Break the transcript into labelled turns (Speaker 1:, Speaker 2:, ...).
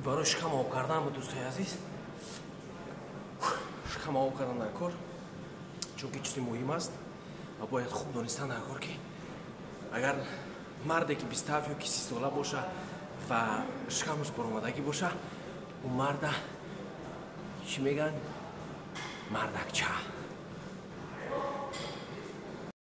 Speaker 1: Барои шикам об кардан буд, дӯстои азиз. Шикам об кардан дар кор, чунки чизи муҳим аст ва бояд хуб донистан дар кор, ки агар марде ки 27 ё ки 30 сола боша ва шикамаш баромадагӣ боша, ӯ марда чӣ мегӯянд? Мардакча.